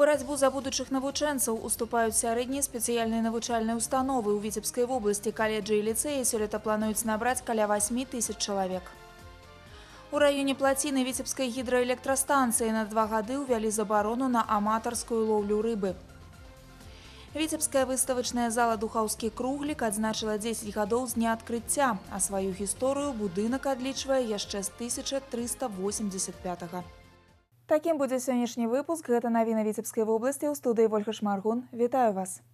Барацьбу за будучых навучэнцаў уступаюць сярэднія спецыяльныя навучальныя установы. У Віцебскай вобласці каледжы і ліцэі сёлета плануюць набраць каля 8 тысяч чалавек. У раёне плаціны Віцебскай гідраэлектрастанцыі на 2 гады ўвялі забарону на аматарскую лоўлю рыбы. Віцебская выставачная зала «Духаўскі круглік» адзначыла 10 гадоў з дня адкрыцця, а сваю гісторыю будынак адлічвае яшчэ з 1385. Такім будзе сённяшні выпуск. Гэта навіны Віцебскай вобласці, ў студыі Вольга Шмаргун. Вітаю вас.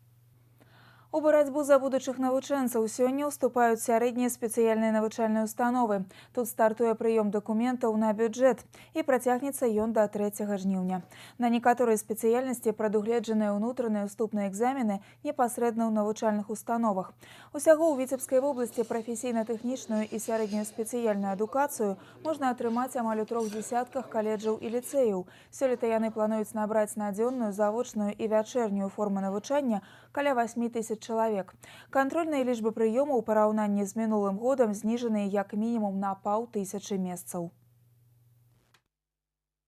У барацьбу за будучых навучэнцаў сёння ўступаюць сярэднія спецыяльныя навучальныя установы. Тут стартуе прыём дакументаў на бюджэт, і працягнецца ён да 3 жніўня. На некаторыя спецыяльнасці прадугледжаныя ўнутраныя ўступныя экзамены непасрэдна ў навучальных установах. Усяго ў Віцебскай вобласці прафесійна-тэхнічную і сярэднюю спецыяльную адукацыю можна атрымаць амаль у трох дзесятках каледжаў і ліцэяў. Сёлета яны плануюць набраць на дзённую, завочную і вячэрнюю формы навучання каля 8 тысяч чалавек. Кантрольныя лічбы прыёму ў параўнанні з мінулым годам зніжаныя як мінімум на паўтысячы месцаў.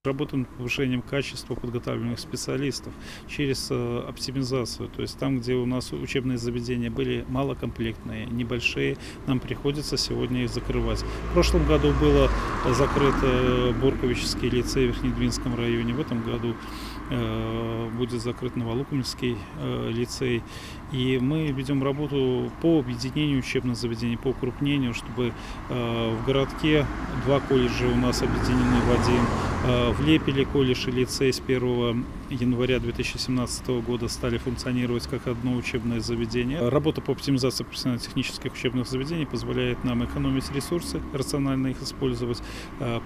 Работаем над повышением качества подготавливаемых специалистов через оптимизацию. То есть там, где у нас учебные заведения были малокомплектные, небольшие, нам приходится сегодня их закрывать. В прошлом году было закрыто Борковический лицей в Верхнедвинском районе. В этом году будет закрыт Новолукомльский лицей. И мы ведем работу по объединению учебных заведений, по укрупнению, чтобы в городке два колледжа у нас объединены в один. В Лепеле колледж и лицей с 1 января 2017 года стали функционировать как одно учебное заведение. Работа по оптимизации профессионально-технических учебных заведений позволяет нам экономить ресурсы, рационально их использовать,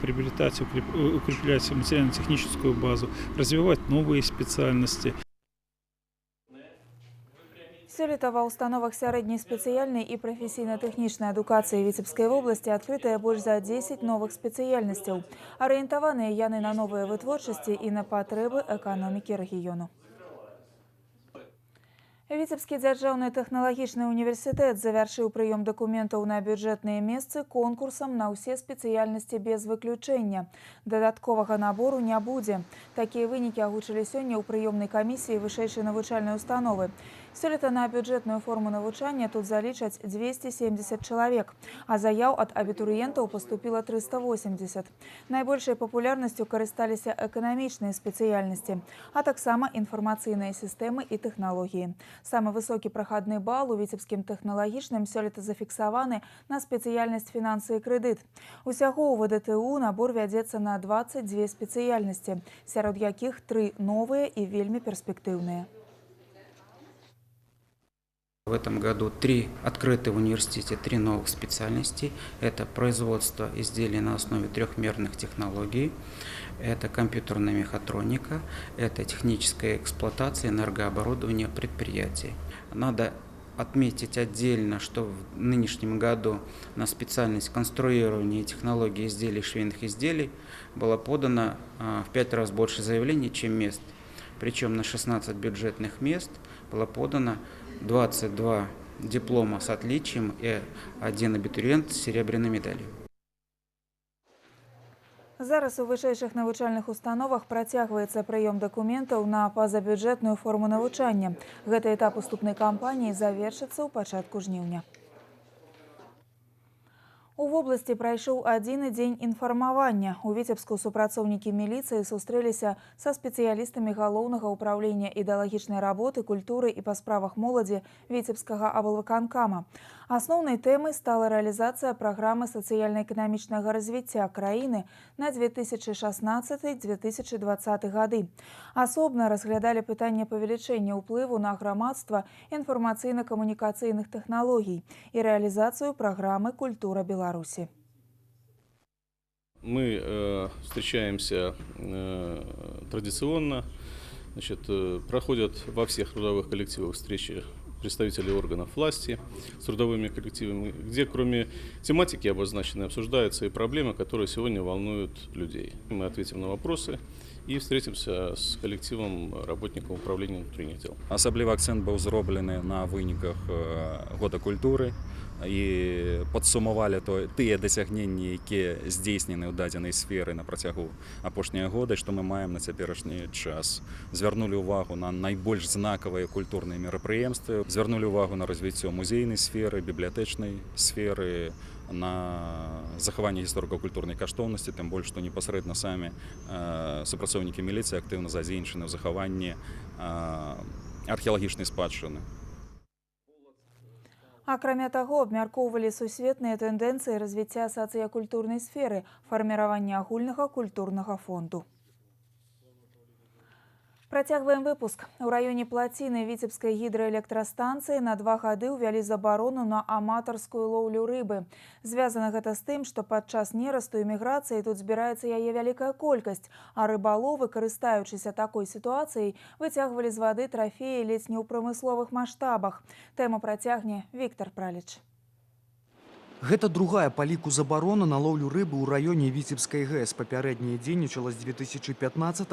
приобретать, укреплять материально-техническую базу, развивать новые специальности. Сёлета ва ўстановах сярэдняй спецыяльнай і прафесійна-тэхнічнай адукацыі Віцебскай вобласці адкрытыя больш за 10 новых спецыяльнасцяў. Арыентаваныя яны на новыя вытворчасці і на патрэбы эканомікі рэгіёну. Віцебскі дзяржаўны тэхналагічны універсітэт завяршыў прыём дакументаў на бюджэтныя месцы конкурсам на ўсе спецыяльнасці без выключэння. Дадатковага набору не будзе. Такія вынікі агучылі сёння ў прыёмнай камісіі вышэйшай навучальнай установы. Сёлета на бюджэтную форму навучання тут залічаць 270 чалавек, а заяў ад абітурыентаў паступіла 380. Найбольшай папулярнасцю карысталіся эканамічныя спецыяльнасці, а таксама інфармацыйныя сістэмы і тэхналогіі. Самы высокі прахадны бал у Віцебскім тэхналагічным сёлета зафіксаваны на спецыяльнасць «Фінансы і крэдыт». Усяго ў ВДТУ набор вядзецца на 22 спецыяльнасці, сярод якіх тры новыя і вельмі перспектыўныя. В этом году три открыты в университете три новых специальности. Это производство изделий на основе трехмерных технологий, это компьютерная мехатроника, это техническая эксплуатация энергооборудования предприятий. Надо отметить отдельно, что в нынешнем году на специальность конструирования и технологии изделий, швейных изделий было подано в 5 раз больше заявлений, чем мест. Причем на 16 бюджетных мест было подано 22 диплома с отличием и один абитуриент с серебряной медалью. Зараз у вышэйшых навучальных установах працягваецца прыём дакументаў на пазабюджэтную форму навучання. Гэты этап уступнай кампаніі завершыцца ў пачатку жніўня. У вобласці прайшоў адзіны дзень інфармавання. У Віцебску супрацоўнікі міліцыі сустрэліся са спецыялістамі Галоўнага ўпраўлення ідэалагічнай работы, культуры і па справах моладзі Віцебскага аблвыканкама. Асноўнай тэмай стала рэалізацыя праграмы сацыяльна-эканамічнага развіцця краіны на 2016-2020 гады. Асобна разглядалі пытанне павелічэння ўплыву на грамадства інфармацыйна-камунікацыйных тэхналогій і рэалізацыю праграмы «Культура Беларусі». Мы встречаемся традиционно. Значит, проходят во всех трудовых коллективах встречи представителей органов власти с трудовыми коллективами, где, кроме тематики обозначенной, обсуждаются и проблемы, которые сегодня волнуют людей. Мы ответим на вопросы и встретимся с коллективом работников управления внутренних дел. Асаблівы акцэнт быў зроблены на выніках Года культуры. І падсумавалі тыя дасягненні, якія здзейснены ў дадзенай сферы на працягу апошняга года, што мы маем на цяперашні час. Звярнулі ўвагу на найбольш знакавыя культурныя мерапрыемствы, звярнулі ўвагу на развіццё музейнай сферы, бібліятэчнай сферы, на захаванне гісторыка-культурнай каштоўнасці, тым больш, што непасрэдна самі супрацоўнікі міліцыі актыўна задзейнічаны ў захаванні археалагічнай спадчыны. Акрамя таго, абмяркоўвалі сусветныя тэндэнцыі развіцця сацыякультурнай сферы, фарміравання агульнага культурнага фонду. Працягваем выпуск. У раёне плаціны Віцебскай гідраэлектрастанцыі на 2 гады ўвялі забарону на аматарскую лоўлю рыбы. Звязана гэта з тым, што падчас нерасту і міграцыі тут збіраецца яе вялікая колькасць, а рыбаловы, карыстаючыся такой сітуацыяй, выцягвалі з вады трафеі ледзь не ў прамысловых маштабах. Тэму працягне Віктор Праліч. Гэта другая па ліку забарона на лоўлю рыбы ў раёне Віцебскай ГЭС. Папярэдняя дзейнічала з 2015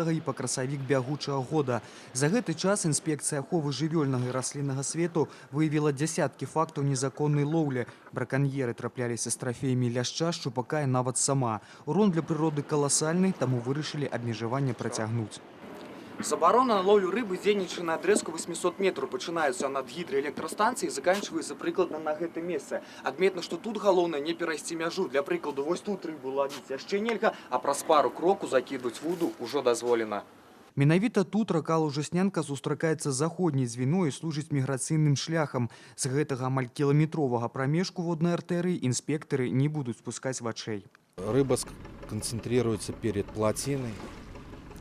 і па красавік бягучага года. За гэты час інспекцыя аховы жывёльнага і расліннага свету выявіла дзясяткі фактаў незаконнай лоўлі. Браканьеры трапляліся з трафеямі ляшча, шчупака і нават сама. Урон для прыроды каласальны, таму вырашылі абмежаванне працягнуць. Забарона на лоўлю рыбы дзейнічае на адрэзку 800 метраў. Пачынаецца яна ад гідраэлектрастанцыі і заканчваецца прыкладна на гэтым месцы. Адметна, што тут галоўнае не перайсці мяжу. Для прыкладу, вось тут рыбу лавіць яшчэ нельга, а праз пару кроку закідваць вуду ўжо дазволена. Менавіта тут рака Лужаснянка сустракаецца з заходняй дзвіной і служыць міграцыйным шляхам. З гэтага амаль кіламетровага прамежку воднай артэрыі інспектары не будуць спускаць вачэй. Рыба концентрируется перед плотиной,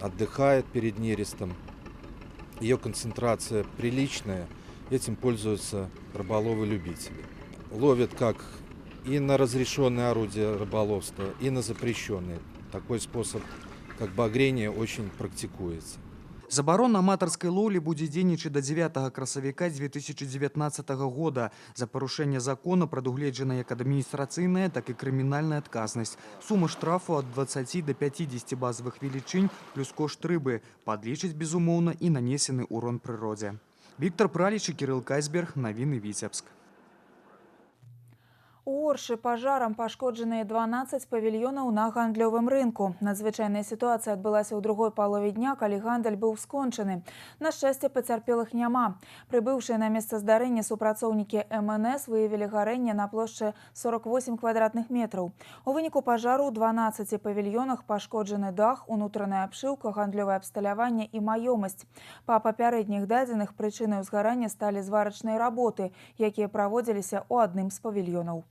отдыхает перед нерестом. Ее концентрация приличная, этим пользуются рыболовы-любители. Ловят как и на разрешенные орудия рыболовства, и на запрещенные. Такой способ как багрение очень практикуется. Забарона аматарскай лоўлі будзе дзейнічаць да 9 красавіка 2019 года. За парушэнне закона прадугледжана як адміністрацыйная, так і крымінальная адказнасць. Сума штрафу ад 20 до 50 базавых велічынь плюс кошт рыбы. Падлічыць, безумоўна, і нанесены урон прыродзе. Віктор Праліч і Кірыл Кайсберг. Навіны Віцебск. У Оршы пажарам пашкоджаныя 12 павільёнаў на гандлёвым рынку. Надзвычайная сітуацыя адбылася ў другой палове дня, калі гандаль быў скончаны. На шчасце, пацярпелых няма. Прыбыўшыя на месца здарэння супрацоўнікі МНС выявілі гарэнне на плошчы 48 квадратных метраў. У выніку пажару ў 12 павільёнах пашкоджаны дах, унутраная абшыўка, гандлёвае абсталяванне і маёмасць. Па папярэдніх дадзеных прычынай узгарання сталі зварачныя работы, якія праводзіліся ў адным з павільёнаў.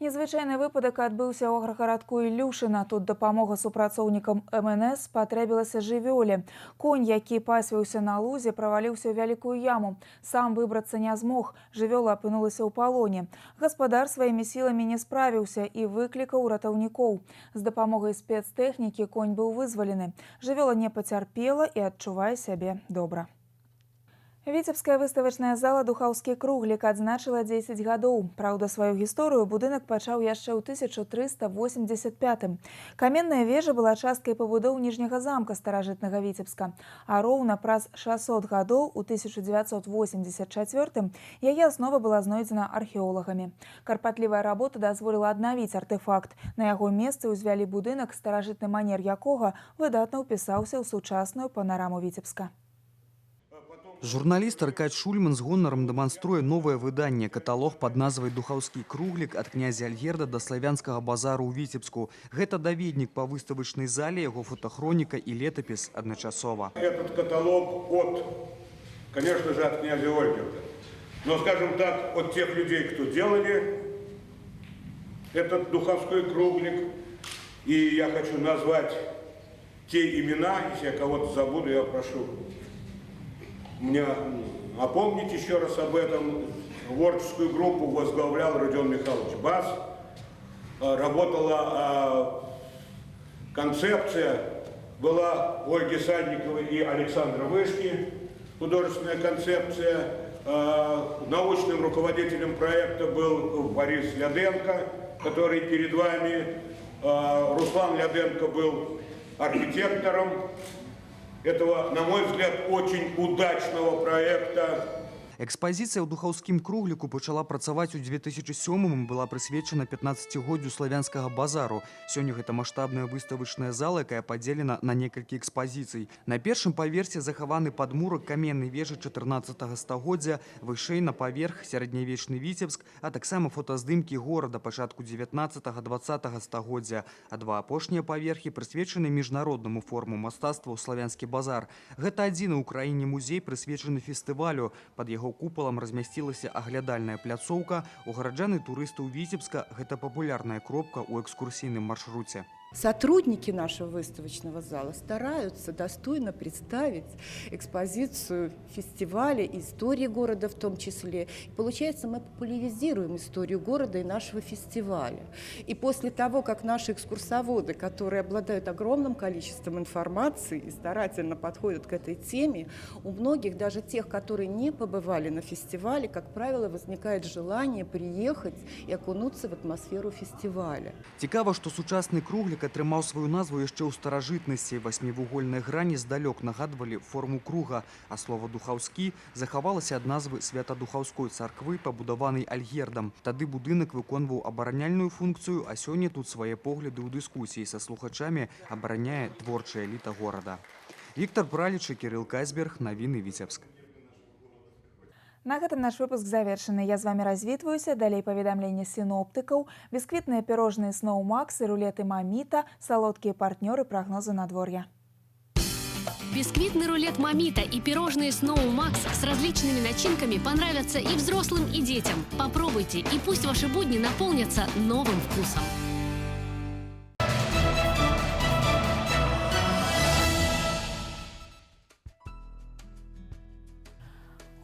Незвычайны выпадак адбыўся ў аграгарадку Ілюшына. Тут дапамога супрацоўнікам МНС спатрэбілася жывёле. Конь, які пасвіўся на лузе, праваліўся ў вялікую яму. Сам выбрацца не змог. Жывёла апынулася ў палоне. Гаспадар сваімі сіламі не справіўся і выклікаў ратаўнікоў. З дапамогай спецтэхнікі конь быў вызвалены. Жывёла не пацярпела і адчувае сябе добра. Віцебская выставачная зала «Духаўскі круглік» адзначыла 10 гадоў. Праўда, сваю гісторыю будынак пачаў яшчэ ў 1385-м. Каменная вежа была часткай пабудоў Ніжняга замка старажытнага Віцебска. А роўна праз 600 гадоў у 1984-м яе аснова была знойдзена археолагамі. Карпатлівая работа дазволіла аднавіць артэфакт. На яго месцы ўзвялі будынак, старажытны манер якога выдатна ўпісаўся ў сучасную панараму Віцебска. Журналіст Аркадь Шульман з гонарам дэманструе новае выданне, каталог пад назвай «Духаўскі круглік ад князя Альгерда да славянскага базару ў Віцебску». Гэта даведнік па выставачнай зале, яго фотахроніка і летапіс адначасова. Этот каталог от, конечно же, от князя Ольгерда. Но, скажем так, от тех людей, кто делали этот «Духовской круглик». И я хочу назвать те имена, если я кого-то забуду, я прошу мне напомнить еще раз об этом. Творческую группу возглавлял Родион Михайлович Бас. Работала концепция, была Ольги Садниковой и Александра Вышки, художественная концепция. Научным руководителем проекта был Борис Ляденко, который перед вами. Руслан Ляденко был архитектором этого, на мой взгляд, очень удачного проекта. Экспазіцыя ў Духаўскім кругліку пачала працаваць у 2007-м, была прысвечана 15-годдзю славянскага базару. Сёння гэта маштабная выставачная зала, якая падзелена на некалькі экспазіцый. На першым паверсе захаваны падмурак каменнай вежы 14 стагоддзя, вышэй на паверх сярэднявечны Віцебск, а таксама фотаздымкі горада пачатку 19-20 стагоддзя. А два апошнія паверхі прысвечаны міжнароднаму форуму мастацтва «Славянскі базар». Гэта адзіны ў краіне музей, прысвечаны фестывалю. Пад яго купалам размясцілася аглядальная пляцоўка. У гараджан і турыстаў Віцебска гэта папулярная кропка ў экскурсійным маршруце. Сотрудники нашего выставочного зала стараются достойно представить экспозицию фестиваля, истории города в том числе. И получается, мы популяризируем историю города и нашего фестиваля. И после того, как наши экскурсоводы, которые обладают огромным количеством информации и старательно подходят к этой теме, у многих, даже тех, которые не побывали на фестивале, как правило, возникает желание приехать и окунуться в атмосферу фестиваля. Цікава, што сучасны круглік атрымаў сваю назву яшчэ ў старажытнасці. Васьмівугольныя грані здалёк нагадвалі форму круга, а слова «духаўскі» захавалася ад назвы Святадухаўской царквы, пабудаванай Альгердам. Тады будынак выконваў абараняльную функцыю, а сёння тут свае погляды ў дыскусіі са слухачамі абараняе творчая эліта горада. Віктар Праліч і Кірыл Кайсберг, навіны Віцебск. На гэтым наш выпуск завершаны. Я з вами развітваюся. Далей паведамленне сіноптыкаў, бісквітныя пірожныя Snow Max і рулеты Маміта, салодкія партнёры прагнозу надвор'я. Бисквитный рулет «Мамита» и пирожные Snow Max с различными начинками понравятся и взрослым, и детям. Попробуйте, и пусть ваши будни наполнятся новым вкусом.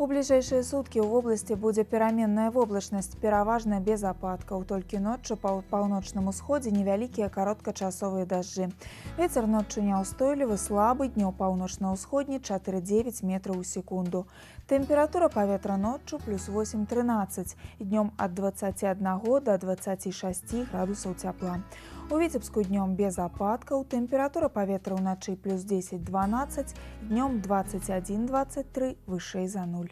У бліжэйшыя суткі ў вобласці будзе пераменная воблачнасць, пераважна без ападкаў. Толькі ноччу па паўночным усходзе невялікія кароткачасовыя дажджы. Вецер ноччу няўстойлівы, слабы, днём паўночна-ўсходні 4,9 метраў у секунду. Тэмпература паветра ноччу плюс 8,13, днём ад 21 до 26 градусаў цяпла. У Віцебску днём без ападкаў, тэмпература паветра ўначы плюс 10,12, днём 21,23, вышэй за нуль.